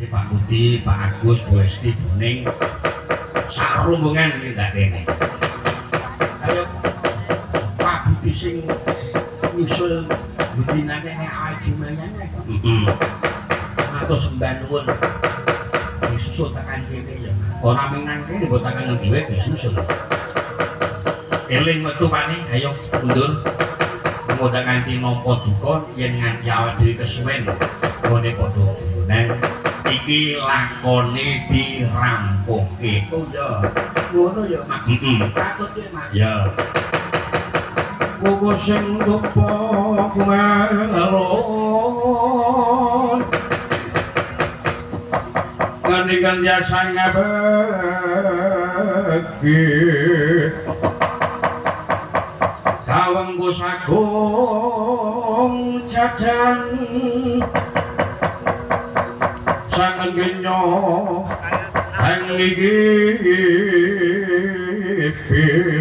Pak Budi, Pak Agus, Bu Esti, Bu Ning, sak rombongan tindak kene. Ayo Pak Budi sing nyusul budinane nek awake dhewe. Heeh. Matur sembah nuwun. Disusul tekan kene ya. Ora mung nang kene, mbok tekan ngendi wae disusul. Eling wektu Pak Ning, ayo mundur. Ngundang nganti nampa duka yen nganti awake dhewe kesuwen nggone padha guyonan iki lakone dirampungke. Oh ya, ngono ya, Mak. Heeh. Takut ya, Mak. Ya. Kuku sing dupa kumelon. Ngendikan biasa ngabeki. Kawengku sagung jajan sangen genyo ang iki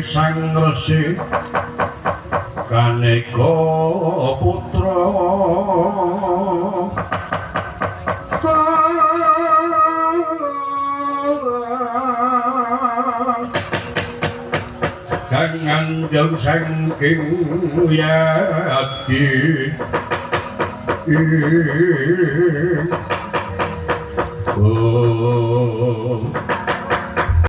sang resi kaneka putra kang anjung saking yati. Oh.